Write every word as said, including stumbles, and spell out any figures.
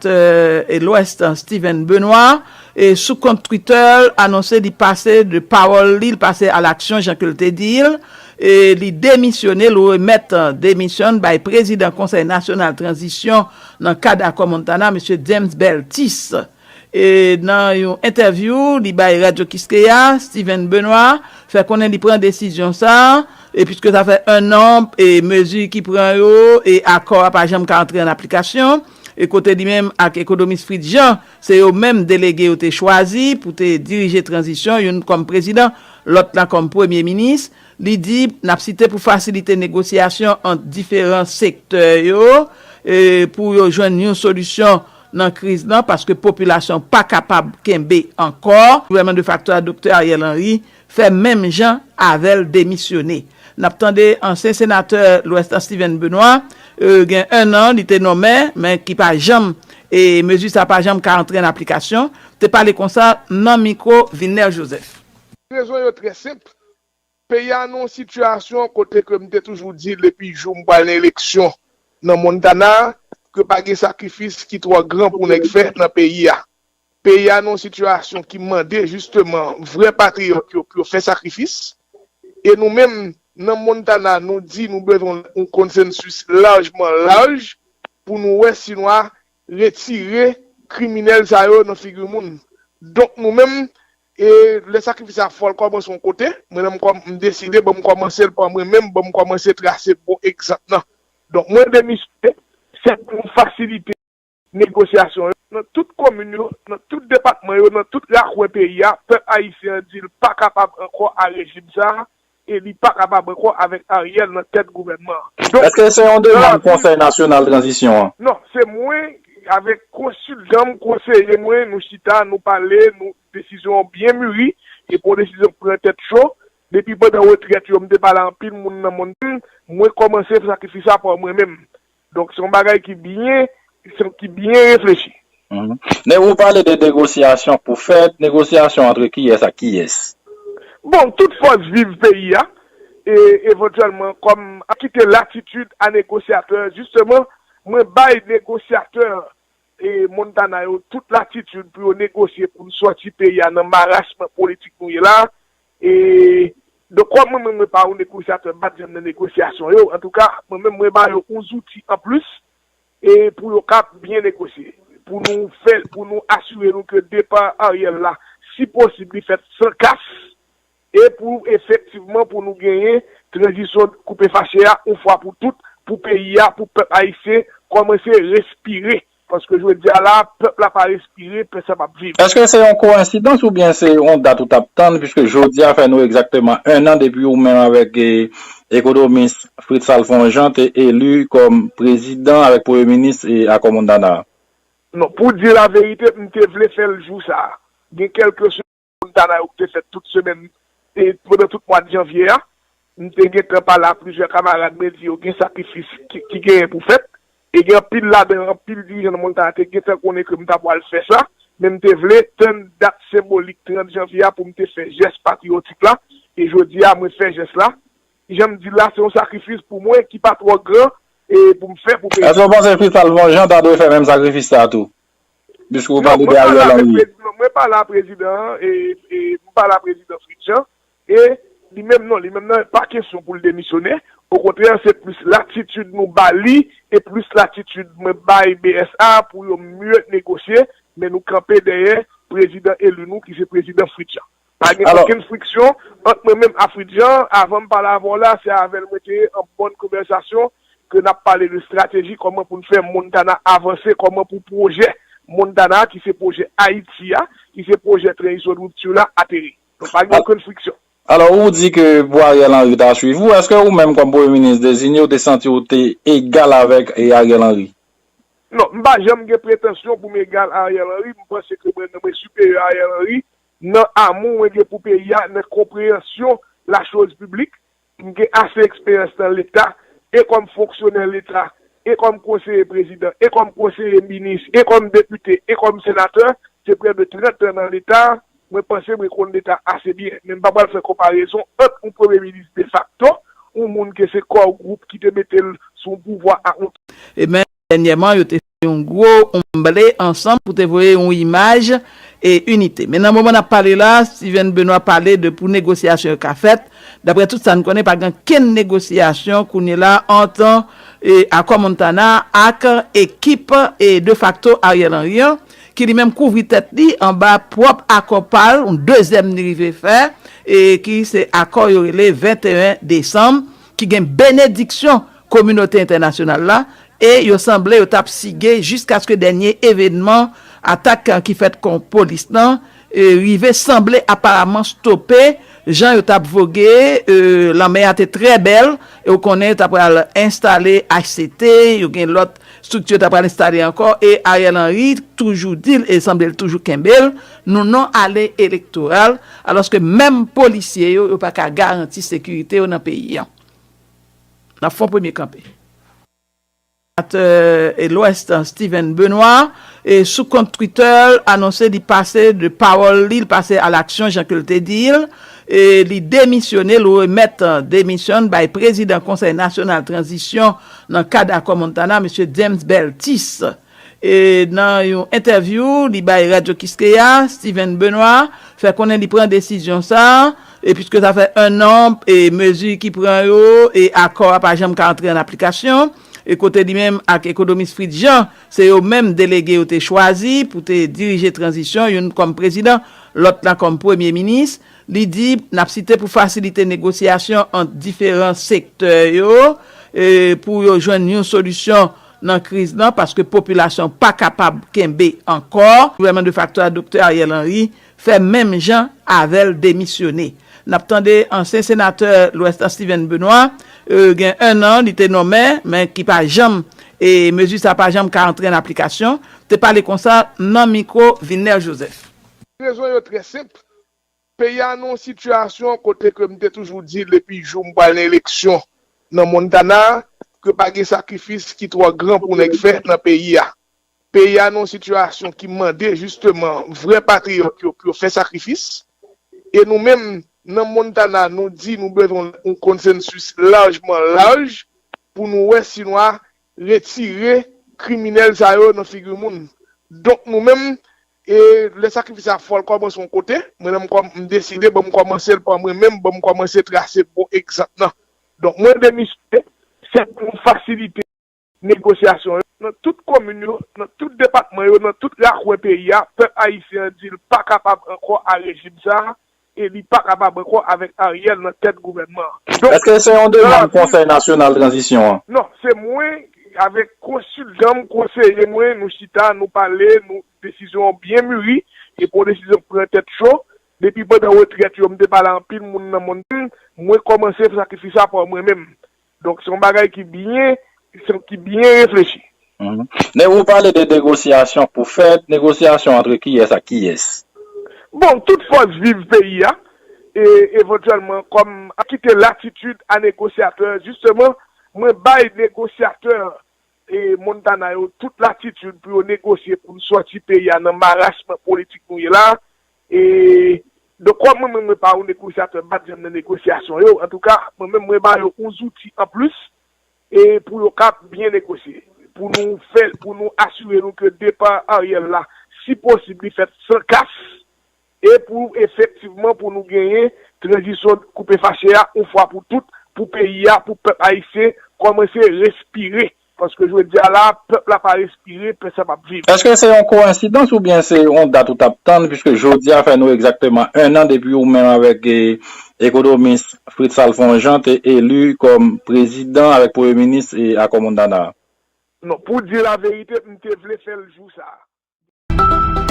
e Lwès, Steven Benoît, e sou kont Twitter l, anonse li pase de pawòl li, li pase a laksyon, jan ke l te di l, e li demisyone, li remèt demisyon l bay prezidan Konsèy Nasyonal Tranzisyon nan kad akò Montana, mesye James Beltis. E nan yon entèvyou li bay Radyo Kiskeya, Steven Benoît fè konnen li pran desizyon sa a, e piske sa fè en an, e mezi ki pran yo, e akò a pa janm ka antre an aplikasyon, e kote li menm ak ekonomis Fritz Jean, se yo menm delege yo te chwazi pou te dirije tranzisyon, youn kòm prezidan, lòt la kòm premye minis. Li di, n ap site, pou fasilite negosyasyon ant diferan sektè yo, e pou yo jwenn yon solisyon nan kriz lan, paske popilasyon pa kapab kenbe ankò. Gouvènman defakto a, Doktè Ariel Henry, fè menm jan avè l, demisyone. N ap tande ansyen senatè Lwès lan, Steven Benoît, e, gen en an, li te nonmen, men ki pa janm, e mezi sa pa janm ka antre an aplikasyon, te pale konsa nan mikwo Vilner Joseph. Rezon yo trè senp. Peyi a nan yon sitiyasyon kote ke m te toujou di depi jou m pral nan eleksyon nan Montana, ke pa gen sakrifis ki twò gran pou nèg fè nan peyi a. Peyi a nan yon sitiyasyon ki mande jisteman vrè patriyòt yo pou yo fè sakrifis. E nou menm, nan Montana, nou di nou bezwen yon konsensis lajman laj pou nou wè si nou a retire kriminèl sa yo nan figi moun. Donk nou menm, e lè sakrifis la fò l kòmanse yon kote, mwen menm kòm m deside, ban m kòmanse l pa mwen menm, ban m kòmanse trase bon egzanp lan. Donk mwen demisyone, se pou nou fasilite negosyasyon yo nan tout komin yo, nan tout depatman yo, nan tout rakwen peyi a. Pèp ayisyen an di l pa kapab ankò a rejim sa a, e li pa kapab ankò avèk Ariel nan tèt gouvènman an. Donk, èske se yon demann Konsèy Nasyonal Tranzisyon an? Non, se mwen, avèk konsiltan m, konseye mwen, nou chita, nou pale, nou, desizyon an byen mûri, e pa yon desizyon k pran tèt cho. Depi pandan retrèt yo, m te pale a anpil moun nan mond, mwen kòmanse sakrifis sa pa mwen menm. Donk, se yon bagay ki byen, ki byen reflechi. Mhm. Lè ou pale de negosyasyon pou fèt, negosyasyon antre kiyès ak kiyès? Bon, tout fòs viv peyi a, e evantyèlman, kòm ap kite latitid a negosyatè, jisteman, mwen bay negosyatè, e Montana yo tout latitid pou yo negosye pou n sòti peyi a nan marasman politik nou ye la. E, donk, kòm mwen menm, mwen pa yon negosyatè, m pa t janm nan negosyasyon yo. Antouka, mwen menm, mwen ba yo yon zouti anplis, e pou yo ka byen negosye. Pou nou fè, pou nou asire nou ke depa Ariel la, si posib, li fèt san kas, e pou efektivman pou nou genyen tranzisyon koupe fache a, yon fwa pou tout, pou peyi a, pou pèp ayisyen kòmanse respire. Paske jodi a la, pèp la pa respire, pèp sa p ap viv. Èske se yon koyensidans oubyen se yon dat ou t ap tann, piske jodi a fè nou egzakteman en an depi ou menm avèk, e, ekonomis Fritz Alphonse Jean te eli kòm prezidan avèk premye minis, e, Akò Montana a? Non, pou di laverite, m te vle fè l jou sa a. Gen kèlke Montana yo ki te fèt tout semèn, e pandan tout mwa janvye a, m te gentan pale a plizyè kamarad, mwen di yo gen sakrifis ki, ki genyen pou fèt, e gen anpil ladan, anpil dirijan nan Montana te gentan konnen ke m ta pral fè sa, men m te vle tann dat senbolik trant janvye a pou m te fè jès patriyotik la, e jodi a mwen fè jès la. Jan m di la, se yon sakrifis pou mwen ki pa twò gran, e pou m fè pou peyi. Èske w panse Fritz Alphonse Jean ta dwe fè menm sakrifis sa a tou? Piske w pale de Ariel Henry. Non, mwen pale a prezidan an, e, e m pale a prezidan Fritz Jean, e li menm non, li menm nan pa kesyon pou l demisyone. Okontrè, se plis latitid nou ba li, e plis latitid mwen bay B S A pou yo mye negosye, men nou kanpe dèyè prezidan eli nou ki se prezidan Fritz Jean. Pa gen okenn friksyon ant mwen menm a Fritz Jean. Avan m pale avè w la, se avè l mwen te ye an bòn konvèsasyon, ke n ap pale de estrateji, kòman pou n fè Montana avanse, kòman pou pwojè Montana, ki se pwojè Ayiti a, ki se pwojè tranzisyon ripti la, ateri. Donk, pa gen okenn friksyon. Alò, ou di ke pou Ariel Henry ta swiv ou, èske ou menm kòm premye minis dezinye, ou te santi ou te egal avèk, e, Ariel Henry? Non, m pa janm gen pretansyon pou m egal a Ariel Henry. M panse ke mwen, mwen siperyè a Ariel Henry nan amou mwen gen pou peyi a, nan konpreyansyon la chose publique. M gen ase eksperyans nan Leta, e kòm fonksyonè Leta, e kòm konseye prezidan, e kòm konseye minis, e kòm depite, e kòm senatè. Se prè de trant an nan Leta, mwen panse mwen konn Leta ase byen. Men m pa pral fè konparezon ant yon premye minis defakto, yon moun ke se core group ki te mete l sou pouvwa a yon. E men, dènyèman, yo te fè yon gwo omble ansanm pou te voye yon imaj e inite. Men nan moman n ap pale la, Steven Benoît pale de pou negosyasyon yo ka fèt. Daprè tout sa n konnen, pa gen kenn negosyasyon kounye la ant e, Akò Montana ak ekip e, de facto Ariel Henry an, ki li menm kouvri tèt li anba pwòp akò pa l, yon dezyèm li rive fè, e ki se akò yo rele venteyen desanm, ki gen benediksyon kominote entènasyonal la, e yo sanble yo t ap sige jiskaske dènye evènman atak ki fèt kont polis lan, e, rive sanble aparaman stope jan yo t ap voge, e, lanmè a te trè bèl, e ou konnen yo t ap pral enstale H C T, yo gen lòt estrikti yo t ap pral enstale ankò, e Ariel Henry toujou di l, e sanble l toujou kenbe l, nou non ale elektoral, alòske menm polisye yo, yo pa ka garanti sekirite yo nan peyi an. N ap fè yon premye kanpe. Senatè e Lwès, Steven Benoît, e sou kont Twitter, anonse li pase de pawòl li, li pase a laksyon, jan ke l te di l, e li demisyone, li remèt demisyon bay prezidan Konsèy Nasyonal Tranzisyon nan kad Akò Montana, mesye James Beltis. E nan yon entèvyou li bay Radyo Kiskeya, Steven Benoît fè konnen li pran desizyon sa a, e piske sa fè en an, e mezi ki pran yo, e akò a pa janm ka antre an aplikasyon, e kote li menm ak ekonomis Fritz Jean, se yo menm delege yo te chwazi pou te dirije tranzisyon, youn kòm prezidan, lòt la kòm premye minis. Li di, n ap site pou fasilite negosyasyon ant diferan sektè yo, e pou yo jwenn yon solisyon nan kriz lan, paske popilasyon pa kapab kenbe ankò. Gouvènman de facto a Doktè Ariel Henry fè menm jan avè l, demisyone. N ap tande ansyen senatè Lwès lan, Steven Benoît, e, gen en an, li te nonmen, men ki pa janm, e mezi sa pa janm ka antre an aplikasyon, te pale konsa nan mikwo Vilnè Joseph. Rezon yo trè senp. Peyi a nan yon sitiyasyon kote ke m te toujou di depi jou m pral nan eleksyon nan Montana, ke pa gen sakrifis ki twò gran pou nèg fè nan peyi a. Peyi a nan yon sitiyasyon ki mande jisteman vrè patriyòt yo pou yo fè sakrifis. E nou menm, nan Montana, nou di nou bezwen yon konsensis lajman laj pou nou wè si nou a retire kriminèl sa yo nan figi moun. Donk nou menm, e lè sakrifis la fò l kòmanse yon kote, mwen menm m kòm-, m deside, ban m kòmanse l pa mwen menm, ban m kòmanse trase bon egzanp lan. Donk mwen demisyone, se pou nou fasilite negosyasyon yo nan tout komin yo, nan tout depatman yo, nan tout rakwen peyi a. Pèp ayisyen an di l pa kapab ankò a rejim sa a, e li pa kapab ankò avèk Ariel nan tèt gouvènman an. Donk, èske se yon demann Konsèy Nasyonal Tranzisyon an? Non, se mwen, avèk konsiltan m, konseye mwen, nou chita, nou pale, nou, desizyon an byen mûri, e pa yon desizyon k pran tèt cho. Depi pandan retrèt yo, m te pale a anpil moun nan mond, mwen kòmanse fè sakrifis sa pa mwen menm. Donk, se yon bagay ki byen, se, ki byen reflechi. Mhm. Lè ou pale de negosyasyon pou fèt, negosyasyon antre kiyès ak kiyès? Bon, tout fòs viv peyi a, e evantyèlman, kòm a kite latitid a negosyatè, jisteman, mwen bay negosyatè, e Montana yo tout latitid pou yo negosye, pou n sòti peyi a nan marasman politik nou ye la. E, donk, kòm mwen menm, mwen pa yon negosyatè, m pa t janm nan negosyasyon yo, antouka, mwen menm, mwen ba yo yon zouti anplis, e pou yo ka byen negosye, pou nou fè, pou nou asire nou ke depa Ariel la, si posib, li fèt san kas, e pou efektivman pou nou genyen tranzisyon koupe fache a, yon fwa pou tout, pou peyi a, pou pèp ayisyen kòmanse respire. Paske jodi a la, pèp la pa respire, pèp sa p ap viv. Èske se yon koyensidans oubyen se yon dat ou t ap tann, piske jodi a fè nou egzakteman en an depi ou menm avèk, e, ekonomis Fritz Alphonse Jean te eli kòm prezidan avèk premye minis, e, Akò Montana a? Non, pou di laverite, m te vle fè l jou sa a.